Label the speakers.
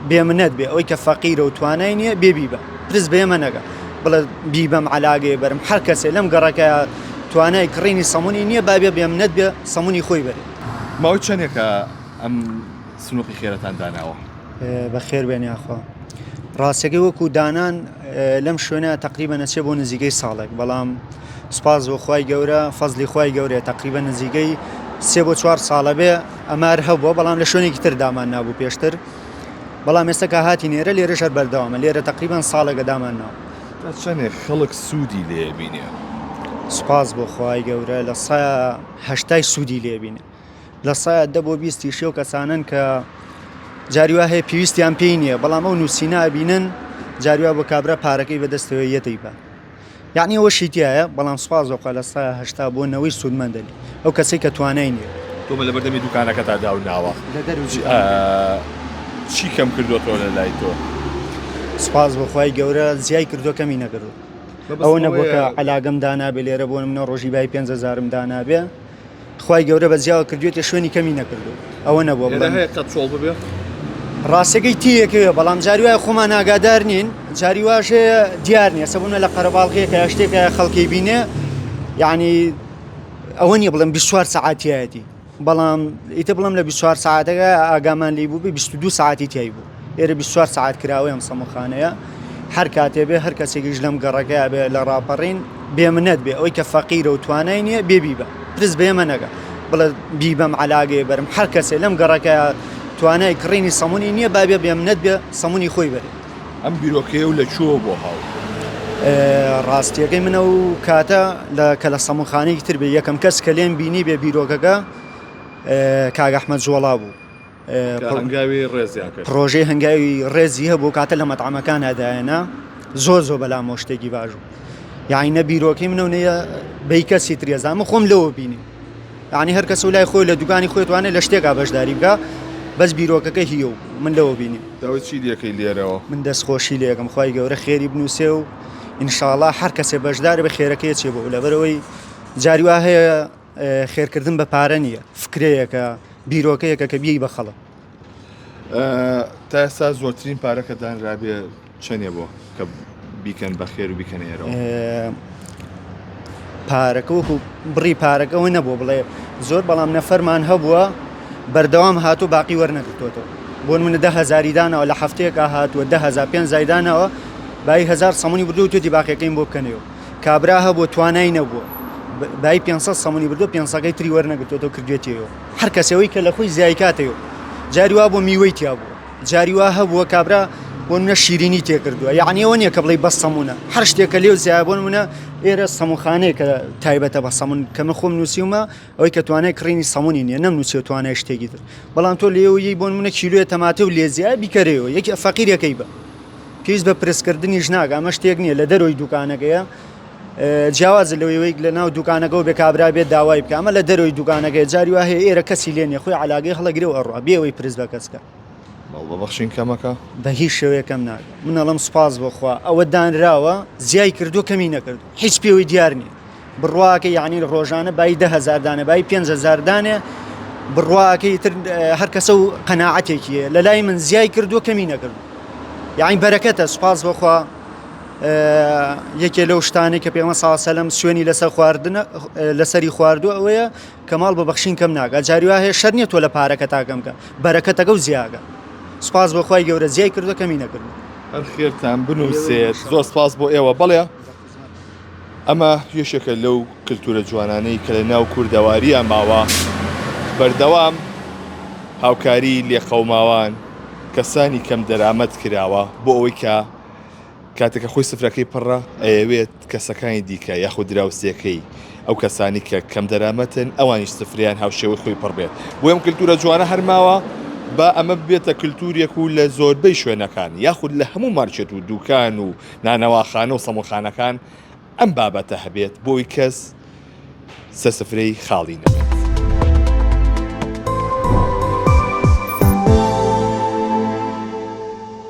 Speaker 1: بێ منەت بێ ئەوەی کە فەقیرە و توانای نییە بێ بیبە پرس بە ئێمە نەگە بڵێ بیبەم عەلاگەیە بەرم هەر کەسێ لەم گەڕەکە توانای کڕینی سەمونی نییە با بێ بێ منەت بێ سەمونی خۆی بەرێ.
Speaker 2: ماوەی چەندێکە ئەم سنوقی خێرەتان داناوە؟
Speaker 1: بەخێر بێن یاخوا. ڕاستەکەی وەکو دانان لەم شوێنە تقریبا نەچێ بۆ نزیکەی ساڵێک بەڵام سوپاس بۆ خوای گەورە فەزلی خوای گەورەیە تقریبا نزیکەی سێ بۆ چوار ساڵە بێ ئەمار هەبووە بەڵام لە شوێنێکی تر دامان نابوو پێشتر بەڵام ئێستا کە هاتی نێرە لێرەش هەر بەردەوامە لێرە تقریبا ساڵێکە دامان ناوە.
Speaker 2: تا چەندێک خەڵک سوودی لێ بینێ؟
Speaker 1: سوپاس بۆ خوای گەورە لە سا هەشتای سوودی لێ بینێ لە سا دە بۆ بیستی ئەو کەسانەن کە جاری وا هەیە پێویستیان پێی نییە بەڵام ئەو نووسینە ئەبینن جاری وا بۆ کابرا پارەکەی بەدەستەوە یەتەی بە یەعنی ئەوەشی تیایە بەڵام سوپاس بۆ خوا لە سا 80 بۆ نەوەی سوودمەندە لێی ئەو کەسەی کە توانای نییە.
Speaker 2: تۆ بە لەبەردەمی دوکانەکەتا داوناوە
Speaker 1: لە دەرەوەی دوکانەکە.
Speaker 2: چی کەم کردۆتەوە لە لای تۆ؟
Speaker 1: سوپاس بۆ خوای گەورە زیای کردووە کەمی نەکردووە. ئەوە نەبووە کە عەلاگەم دانابێ لێرە بۆ نمونە ڕۆژی بای 5000م دانابێ خوای گەورە بە جیاوە کردوێتە شوێنی کەمی نەکردو ئەوە نەبووە
Speaker 2: بڵێم هەیە قەت چۆڵ ببێ
Speaker 1: ڕاستەکەی تیەکەوێ بەڵام جاری وایە خۆمان ئاگادار نین جاری واش هەیە دیار نییە سەبوونە لە قەرەباڵغیەکە یا شتێکە خەڵکی بینێ یعنی ئەوە نییە بڵێم 24 سەعاتیایەتی بەڵام ئیتر بڵێم لە 24 سەعاتەکە ئاگامان لی بوو بێ 22 سەعاتی تیای بوو ئێرە 24 سەعات کراوەی ئەم سەمونخانەیە هەر کاتێ بێ هەر کەسێکیش لەم گەڕەکەیا بێ لە ڕاپەڕین بێ منەت بێ ئەوەی کە فەقیرە و توانای نییە بێ بیبە پرس بە ئێمە نەگە بڵێ بیبەم عەلاگەیە بەرم هەر کەسێ لەم گەڕەکەیا توانای کڕینی سەمونی نییە با بێ بێ منەت بێ سەمونی خۆی بەرێ.
Speaker 2: ئەم بیرۆکەیە و لە کوێوە بۆ هاوت؟
Speaker 1: ڕاستیەکەی من ئەو کاتە لە کە لە سەمونخانەیەکی تر بێ یەکەم کەس کە لێم بینی بێ بیرۆکەکە کاک ئەحمەد جۆڵا بوو.
Speaker 2: هەنگاوی ڕێزیان کرد.
Speaker 1: پڕۆژەی هەنگاوی ڕێزی هەبوو کاتە لە مەتعەمەکانا دایەنا زۆر زۆر بەلامەوە شتێکی باش بوو یعنی نە بیرۆکەی منە و نە بەی کەسی تری ئەزانم من خۆم لەوە بینی یعنی هەر کەس و لای خۆی لە دوکانی خۆی توانێت لە شتێکا بەشداری بکە بەس بیرۆکەکە هیە و من لەوە بینی
Speaker 2: داوای چی لەکەی لێرەوە؟
Speaker 1: من دەستخۆشی لێکم خوای گەورە خێری بنووسێ و ئینشاڵا هەر کەسێ بەشدارە بە خێرەکەی چێ بۆ لەبەرەوەی جاری وا هەیە خێرکردن بە پارە نییە، فکرەیەکە، بیرۆکەیەکە کە بیەی بە خەڵک.
Speaker 2: تا ئێستا زۆرترین پارە کە دانرابێ چەندێ بۆ کە بیکەن بە خێر و بیکەنە ئێرەوە؟
Speaker 1: پارەکە وەکو بڕی پارەکەەوە نەبوو بڵێ زۆر بەڵام نەفەرمان هەبووە بەردەوام هاتوو باقی وەرنەگرتووەتەوە بۆ نمونە ده هەزاری داناوە لە هەفتەیەکا هاتووە ده هەزار پێنج هەزاری داناوە بایی هەزار سەمونی بردووە وتویەتی باقیەکەیم بۆ بکەنەوە کابرا هەبووە توانای نەبووە بای 500 سەمونی بردووە 500ەکەی تری وەرنەگرتووەتەوە کردوێتیەوە هەر کەسەوەی کە لە خۆی زیایکاتەوە جاری وا بۆ میوەی تیا بووە جاری وا هەبووە کابرا بۆ نمونە شیرینی تێکردووە یعنی ئەوە نییە کە بڵێی بەس سەمونە هەر شتێک کە لێو زیایە بۆ نمونە ئێرە سەمونخانەیە کە تایبەتە بە سەمون کە من خۆم نووسیومە ئەوەی کە توانای کڕینی سەمونی نییە نەمنووسیوە توانای شتێکی تر بەڵام تۆ لێوەی بۆ نمونە کیلۆیە تەماتە و لێ زیایە بیکەرەوە یەکی فەقیرەکەی بە پێویست بە پرسکردنیش ناکا ئەمە شتێک نییە لە دەرەوەی دوکانەکەیە جیاوازە لەوەی لە ناو دوکانەکەەوە بێ کابرا بێت داوای بکە ئەمە لە دەرەوەی دوکانەکەی جاری وا هەیە ئێرە کەسی لێ نیە خۆی علاگەی هەڵەگرێ و ئەڕوا بێ ئەوەی پرس بە کەس کە.
Speaker 2: ماڵ بە بەخشین کەمەکە؟
Speaker 1: بە هیچ شێوەیەک کەم ناکا من ئەڵێم سوپاس بۆ خوا ئەوە دانراوە زیای کردووە کەمی نەکردووە هیچ پێوەی دیار نییە بڕواکە یعنی ڕۆژانە بای 10هزار دانە بای 5هزار دانێ بڕواکەی تر هەر کەسە و قەناعەتێکی هەیە لە لای من زیای کردووە کەمی نەکردووە یعنی بەرەکەتە سوپاس بۆخوا یەکێ لەو شتانەی کە پێغەمبەر صلی الله علیه و سلم سوێنی لەسەر خواردنە لەسەری خواردووە ئەوەیە کە ماڵ بە بەخشین کەم ناکا جاری وا هەیە شەر نییە تۆ لە پارەکە تا کەم کە بەرەکەتەکە و زیاگە سوپاس بۆ خوای گەورە زیای کردووە کەمی نەکردووە
Speaker 2: هەر خێرتان بنووسێت زۆر سپاس بۆ ئێوە بەڵێ ئەمە یەکێکە لەو کلتورە جوانانەی کە لە ناو کوردەوارییا ماوە، بەردەوام هاوکاری لێقەوماوان، کەسانی کەم دەرامەت کراوە بۆ ئەوەی کە کاتێک کە خۆی سفرەکەی پڕە ئەیەوێت کەسەکانی دیکە یاخود دراوسێکەی ئەو کەسانی کە کەم دەرامەتن ئەوانیش سفرەیان هاوشێوەی خۆی پڕ بێت بۆیە ئەم کلتورە جوانە هەر ماوە با ئەمە ببێتە کلتورێک و لە زۆربەی شوێنەکان یاخود لە هەموو مارکێت و دوکان و نانەواخانە و سەمونخانەکان ئەم بابەتە هەبێت بۆی کەس سەر سفرەی خاڵی نەبێت.